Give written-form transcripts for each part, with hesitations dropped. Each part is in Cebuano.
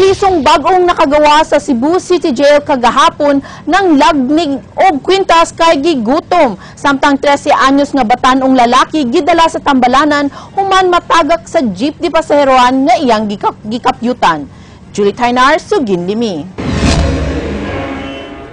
Prisong bag-ong nakagawa sa Cebu City Jail kagahapon ng lagnig og kwintas kay gigutom. Samtang 13 anyos nga batan-ong lalaki gidala sa tambalanan human matagak sa jeep di pasaheroan nga iyang gikapyutan. Julie Taynar, Sugin Limi.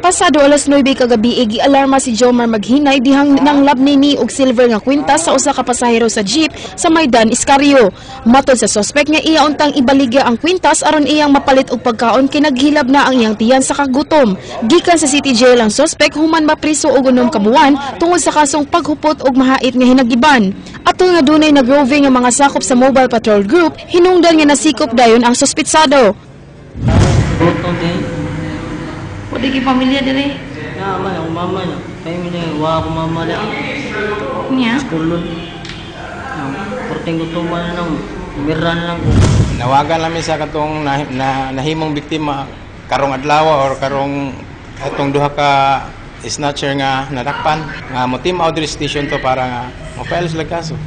Pasado alas 9 kagabi, gialarma si Jomar Maghinay dihang nang labni ni og silver nga kwintas sa usa ka pasahero sa jeep sa Maydan Iscario. Matod sa suspect nga iya untang ibaligya ang kwintas aron iyang mapalit og pagkaon kay naghilab na ang iyang tiyan sa kagutom. Gikan sa City Jail ang suspect human mapriso og 6 ka buwan tungod sa kasong paghupot og mahait nga hinagiban. Atol nga dunay nagroving nga mga sakop sa Mobile Patrol Group, hinungdan nga nasikop dayon ang suspetsado. Pwede ki pamilya diri. Na, man, akong mama na. Kaya mo na, wa akong mama na. Niya? Skulon. Porting gutuman na lang. Miran lang ko. Nawagan namin sa katong nahimong biktima karong adlaw or karong atong duha ka snatcher nga natakpan. Nga mo team out station to para nga ma-file sila kaso.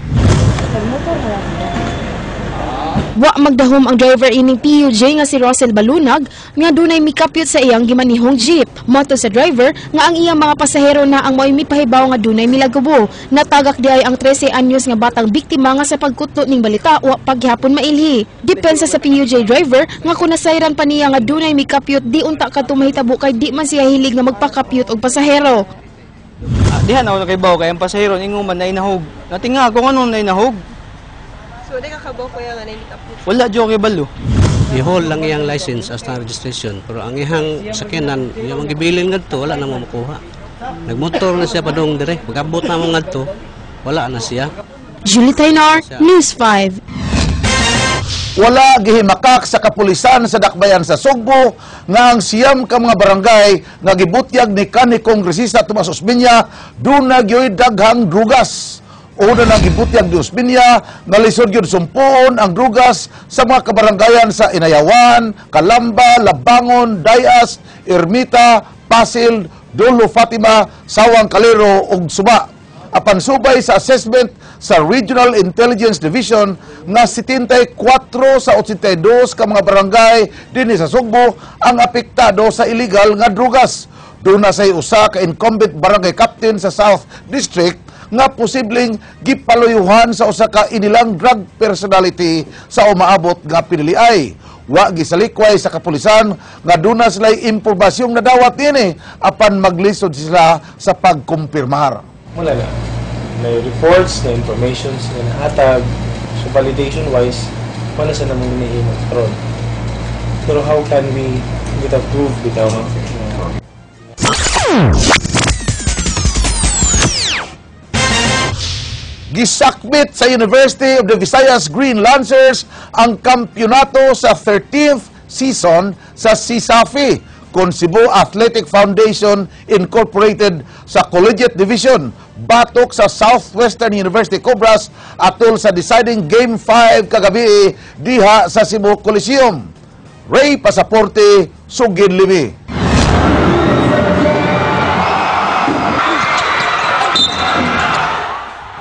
Wa magdahom ang driver ining PUJ nga si Russell Balunag nga dunay mikapyot sa iyang gimanihong jeep. Matod sa driver nga ang iyang mga pasahero na ang mao'y mipahibaw nga dunay milagubo. Natagak diay ang 13 anyos nga batang biktima nga sa pagkutlo ning balita wa paghapon mailhi. Depensa sa PUJ driver nga kun nasayran pa niya nga dunay mikapyot di unta kadto mahitabo kay di man siya hilig nga magpakapyot og pasahero. Diha na ako nakibaw kay ang pasahero ingon man nainahog. Natinga ako nganong nainahog. So, di ka kabaw kuya nga nainahog? Wala jud kibalo. I-hold lang iyang license as na registration, pero ang iyang sakyanan, iyang gibilin ngadto, wala na mo makuha. Nagmotor na siya padung dire, pagabot na mo ngadto, wala na siya. Julie Taynar, News 5. Wala gihimakak sa kapulisan sa Dakbayan sa Sugbo nga ang 9 ka mga barangay nga gibutyag ni kanhi Kongresista Tomas Osmeña duna gyoy daghang drugas. Una nang gibutyag ni Osmeña nga lisod gyud sumpuon ang drugas sa mga kabaranggayan sa Inayawan, Kalamba, Labangon, Dayas, Ermita, Pasil, Dolo Fatima, Sawang Kalero ug Suba. Apan subay sa assessment sa Regional Intelligence Division nga 74 sa 82 ka mga barangay dinhi sa Sugbo ang apektado sa illegal nga drugas. Duna say usa ka incumbent barangay captain sa South District nga posibleng gipaluyuhan sa usa ka inilang drug personality sa umaabot nga piniliay. Wa gisalikway sa kapulisan nga duna sila'y impormasyong nadawat niini apan maglisod sila sa pagkumpirmar. Wala na. May reports, na informations na nahatag. So validation wise, wala sa namang nahimo karon. Pero how can we without proof bitaw? Gisakbit sa University of the Visayas Green Lancers ang kampyonato sa 13th season sa CESAFI, Cebu Athletic Foundation Incorporated sa Collegiate Division, batok sa Southwestern University Cobras atol sa deciding Game 5 kagabi diha sa Cebu Coliseum. Ray Pasaporte, Sugin Limi.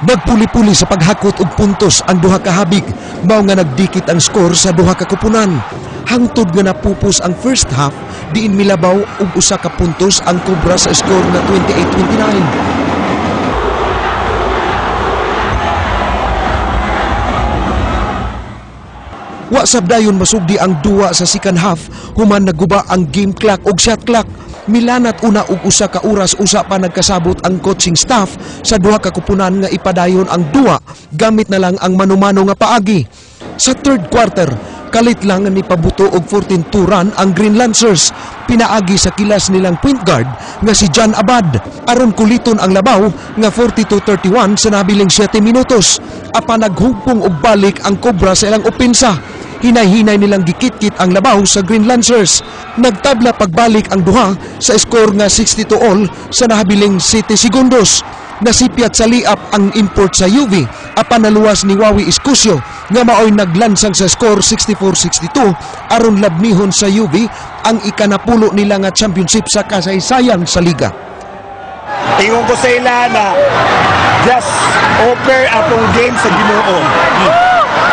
Nagpuli-puli sa paghakot og puntos ang duha ka habig, mao nga nagdikit ang skor sa duha ka kupunan. Hangtod nga napupos ang first half, diin milabaw og usa ka puntos ang Cobra sa skor nga 28-29. Wa sabdayon masugdi ang duwa sa second half, human naguba ang game clock og shot clock. Milanat una og usa ka oras usa pa nagkasabot ang coaching staff sa duha ka kupunan nga ipadayon ang duwa gamit na lang ang manumano nga paagi. Sa third quarter, kalit lang ni pabuto og 14-2 run ang Green Lancers. Pinaagi sa kilas nilang point guard nga si John Abad aron kuliton ang labaw nga 42-31 sa nabiling 7 minutos. Apan naghugpong og balik ang Cobra sa ilang opensa. Hinay-hinay nilang gikitkit ang labaw sa Green Lancers. Nagtabla pagbalik ang duha sa score nga 62-all sa nahabiling 7 segundos. Nasipyat sa liap ang import sa UV apan naluwas ni Wawi Escosio nga maoy naglansang sa score 64-62 aron labnihon sa UV ang ikanapulo nila nga championship sa kasaysayan sa liga. Ingon ko sa ila na just offer atong game sa Ginoo.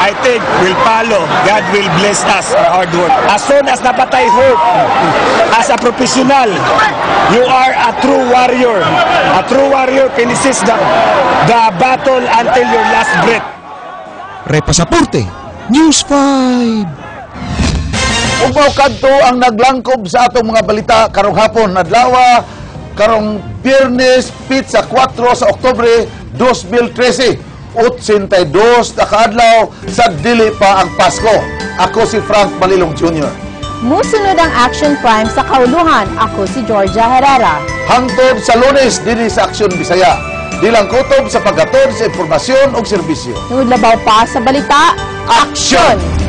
I think will follow. God will bless us, our hard work. As soon as naa pa tay hope, as a professional, you are a true warrior. A true warrior finishes the battle until your last breath. Repasaporte, News 5. Ug mao kadto ang naglangkob sa atong mga balita karong hapon, adlaw karong Biyernes, petsa 4 sa Oktubre 2013. 82 na kaadlaw sa dili pa ang Pasko. Ako si Frank Malilong Jr. Musunod ang Action Prime sa kauluhan. Ako si Georgia Herrera. Hangtod sa Lunes dinhi sa Aksyon Bisaya. Dilang kutob sa paghatod sa impormasyon ug serbisyo. Tungod labaw pa sa balita, Action!